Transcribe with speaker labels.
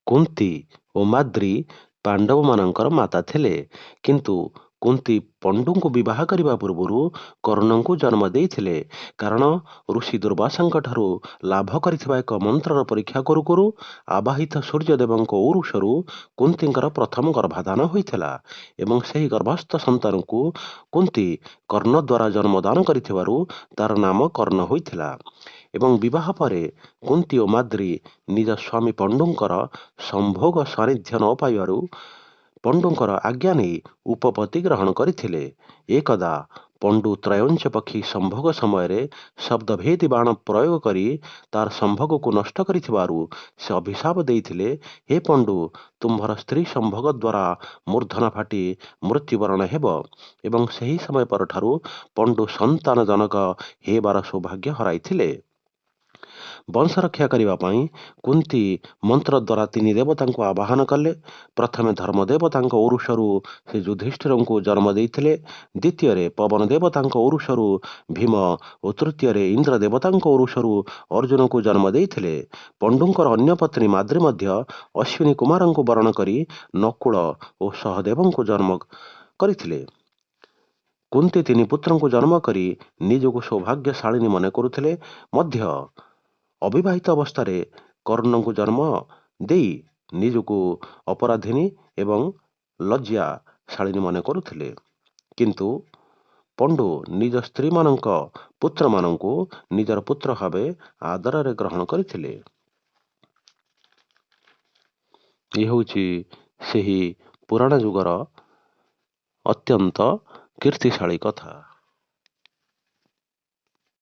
Speaker 1: କୁନ୍ତୀ ଓ ମାଦ୍ରୀ ପାଣ୍ଡବମାନଙ୍କର ମାତା ଥିଲେ। କିନ୍ତୁ କୁନ୍ତୀ ପଣ୍ଡୁଙ୍କୁ ବିବାହ କରିବା ପୂର୍ବରୁ କର୍ଣ୍ଣଙ୍କୁ ଜନ୍ମ ଦେଇଥିଲେ, କାରଣ ଋଷି ଦୁର୍ବାସାଙ୍କଠାରୁ ଲାଭ କରିଥିବା ଏକ ମନ୍ତ୍ରର ପରୀକ୍ଷା କରୁ କରୁ ଆବାହିତ ସୂର୍ଯ୍ୟଦେବଙ୍କ ଔରୁଷରୁ କୁନ୍ତୀଙ୍କର ପ୍ରଥମ ଗର୍ଭାଧାନ ହୋଇଥିଲା ଏବଂ ସେହି ଗର୍ଭସ୍ଥ ସନ୍ତାନକୁ କୁନ୍ତୀ କର୍ଣ୍ଣ ଦ୍ୱାରା ଜନ୍ମଦାନ କରିଥିବାରୁ ତାର ନାମ କର୍ଣ୍ଣ ହୋଇଥିଲା। ଏବଂ ବିବାହ ପରେ କୁନ୍ତୀ ଓ ମାଦ୍ରୀ ନିଜ ସ୍ୱାମୀ ପଣ୍ଡୁଙ୍କର ସମ୍ଭୋଗ ସାନ୍ନିଧ୍ୟ ନ ପାଇବାରୁ ପଣ୍ଡୁଙ୍କର ଆଜ୍ଞା ନେଇ ଉପପତି ଗ୍ରହଣ କରିଥିଲେ। ଏକଦା ପଣ୍ଡୁ ତ୍ରୟଞ୍ଚ ପକ୍ଷୀ ସମ୍ଭୋଗ ସମୟରେ ଶବ୍ଦଭେଦୀ ବାଣ ପ୍ରୟୋଗ କରି ତାର ସମ୍ଭୋଗକୁ ନଷ୍ଟ କରିଥିବାରୁ ସେ ଅଭିଶାପ ଦେଇଥିଲେ, ହେ ପଣ୍ଡୁ, ତୁମ୍ଭର ସ୍ତ୍ରୀ ସମ୍ଭୋଗ ଦ୍ୱାରା ମୂର୍ଦ୍ଧନା ଫାଟି ମୃତ୍ୟୁବରଣ ହେବ। ଏବଂ ସେହି ସମୟ ପରଠାରୁ ପଣ୍ଡୁ ସନ୍ତାନ ଜନକ ହେବାର ସୌଭାଗ୍ୟ ହରାଇଥିଲେ। ବଂଶ ରକ୍ଷା କରିବା ପାଇଁ କୁନ୍ତୀ ମନ୍ତ୍ର ଦ୍ୱାରା ତିନି ଦେବତାଙ୍କୁ ଆବାହନ କଲେ। ପ୍ରଥମେ ଧର୍ମଦେବତାଙ୍କ ଔରୁଷରୁ ସେ ଯୁଧିଷ୍ଠିରଙ୍କୁ ଜନ୍ମ ଦେଇଥିଲେ, ଦ୍ୱିତୀୟରେ ପବନ ଦେବତାଙ୍କ ଔରୁଷରୁ ଭୀମ ଓ ତୃତୀୟରେ ଇନ୍ଦ୍ର ଦେବତାଙ୍କ ଔରୁଷରୁ ଅର୍ଜୁନଙ୍କୁ ଜନ୍ମ ଦେଇଥିଲେ। ପଣ୍ଡୁଙ୍କର ଅନ୍ୟ ପତ୍ନୀ ମାଦ୍ରୀ ମଧ୍ୟ ଅଶ୍ୱିନୀ କୁମାରଙ୍କୁ ବରଣ କରି ନକୁଳ ଓ ସହଦେବଙ୍କୁ ଜନ୍ମ କରିଥିଲେ। କୁନ୍ତୀ ତିନି ପୁତ୍ରଙ୍କୁ ଜନ୍ମ କରି ନିଜକୁ ସୌଭାଗ୍ୟଶାଳିନୀ ମନେ କରୁଥିଲେ ମଧ୍ୟ ଅବିବାହିତ ଅବସ୍ଥାରେ କର୍ଣ୍ଣଙ୍କୁ ଜନ୍ମ ଦେଇ ନିଜକୁ ଅପରାଧିନୀ ଏବଂ ଲଜ୍ଜାଶାଳିନୀ ମନେ କରୁଥିଲେ। କିନ୍ତୁ ପଣ୍ଡୁ ନିଜ ସ୍ତ୍ରୀମାନଙ୍କ ପୁତ୍ରମାନଙ୍କୁ ନିଜର ପୁତ୍ର ଭାବେ ଆଦରରେ ଗ୍ରହଣ କରିଥିଲେ। ଏ ହେଉଛି ସେହି ପୁରାଣ ଯୁଗର ଅତ୍ୟନ୍ତ କୀର୍ତ୍ତିଶାଳୀ କଥା।